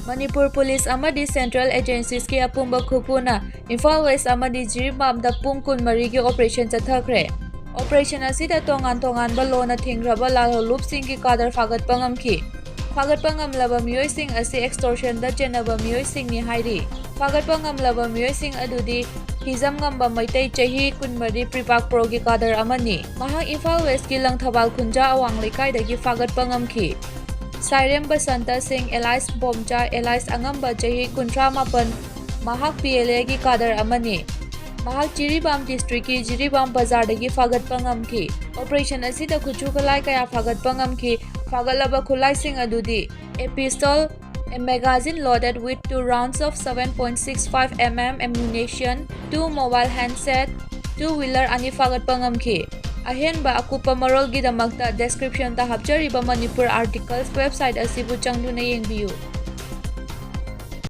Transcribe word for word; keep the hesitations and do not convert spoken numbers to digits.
Manipur police ꯑꯃꯗꯤ central ꯑꯦꯖꯦꯟꯁꯤꯁꯀꯤ ꯑꯄꯨꯟꯕ ꯈꯨꯄꯨꯅ Imphal west ꯑꯃꯗꯤ ꯖꯤꯔꯤꯕꯥꯝꯗ ꯄꯨꯡ ꯀꯨꯟꯃꯔꯤꯒꯤ ꯑꯣꯄꯔꯦꯁꯟ ꯆꯠꯊꯈ꯭ꯔꯦ꯫ ꯑꯣꯄꯔꯦꯁꯟ ꯑꯁꯤꯗ ꯇꯣꯉꯥꯟ ꯇꯣꯉꯥꯟꯕ ꯂꯣꯅ ꯊꯤꯡꯈ꯭ꯔꯕ ꯂꯥꯜꯍꯧꯂꯨꯞꯁꯤꯡꯒꯤ ꯀꯥꯗꯔ ꯐꯥꯒꯠꯄ ꯉꯝꯈꯤ꯫ ꯐꯥꯒꯠꯄ ꯉꯝꯂꯕ ꯃꯤꯑꯣꯏꯁꯤꯡ ꯑꯁꯤ ꯑꯦꯛꯁꯇꯣꯔꯁꯟꯗ ꯆꯦꯟꯅꯕ ꯃꯤꯑꯣꯏꯁꯤꯡꯅꯤ ꯍꯥꯏꯔꯤ꯫ ꯐꯥꯒꯠꯄ ꯉꯝꯂꯕ ꯃꯤꯑꯣꯏꯁꯤꯡ ꯑꯗꯨꯗꯤ ꯍꯤꯖꯝ ꯉꯝꯕ ꯃꯩꯇꯩ, ꯆꯍꯤ ꯀꯨꯟꯃꯔꯤ, ꯄ꯭ꯔꯤꯄꯥꯛ ꯄ꯭ꯔꯣꯒꯤ ꯀꯥꯗꯔ ꯑꯃꯅꯤ꯫ ꯃꯍꯥꯛ ꯏꯝꯐꯥꯜ ꯋꯦꯁꯀꯤ ꯂꯪꯊꯕꯥꯜ ꯈꯨꯟꯖꯥ ꯑꯋꯥꯡ ꯂꯩꯀꯥꯏꯗꯒꯤ ꯐꯥꯒꯠꯄ ꯉꯝꯈꯤ꯫ ꯁꯥꯏꯔꯦꯝ ꯕꯁꯟꯇ ꯁꯤꯡ, ꯑꯦꯂꯥꯏꯁ ꯕꯣꯝꯆꯥ, ꯑꯦꯂꯥꯏꯁ ꯑꯉꯝꯕ, ꯆꯍꯤ ꯀꯨꯟꯊ꯭ꯔꯥ ꯃꯥꯄꯟ, ꯃꯍꯥꯛ ꯄꯤ ꯑꯦꯜ ꯑꯦꯒꯤ ꯀꯥꯗꯔ ꯑꯃꯅꯤ꯫ ꯃꯍꯥꯛ ꯖꯤꯔꯤꯕꯥꯝ ꯗꯤꯁꯇ꯭ꯔꯤꯛꯀꯤ ꯖꯤꯔꯤꯕꯥꯝ ꯕꯖꯥꯔꯗꯒꯤ ꯐꯥꯒꯠꯄ ꯉꯝꯈꯤ꯫ ꯑꯣꯄꯔꯦꯁꯟ ꯑꯁꯤꯗ ꯈꯨꯠꯁꯨ ꯈꯨꯠꯂꯥꯏ ꯀꯌꯥ ꯐꯥꯒꯠꯄ ꯉꯝꯈꯤ꯫ ꯐꯥꯒꯠꯂꯕ ꯈꯨꯠꯂꯥꯏꯁꯤꯡ ꯑꯗꯨꯗꯤ: a pistol, a magazine loaded with two rounds of seven point six five M M ammunition, two mobile handset, two wheeler ꯑꯅꯤ ꯐꯥꯒꯠꯄ ꯉꯝꯈꯤ꯫ ꯑꯍꯦꯟꯕ ꯑꯀꯨꯞꯄ ꯃꯔꯣꯜꯒꯤꯗꯃꯛꯇ ꯗꯦꯁꯀ꯭ꯔꯤꯞꯁꯟꯗ ꯍꯥꯞꯆꯔꯤꯕ ꯃꯅꯤꯄꯨꯔ ꯑꯥꯔꯇꯤꯀꯜꯁ ꯋꯦꯕꯁꯥꯏꯠ ꯑꯁꯤꯕꯨ ꯆꯪꯗꯨꯅ ꯌꯦꯡꯕꯤꯌꯨ꯫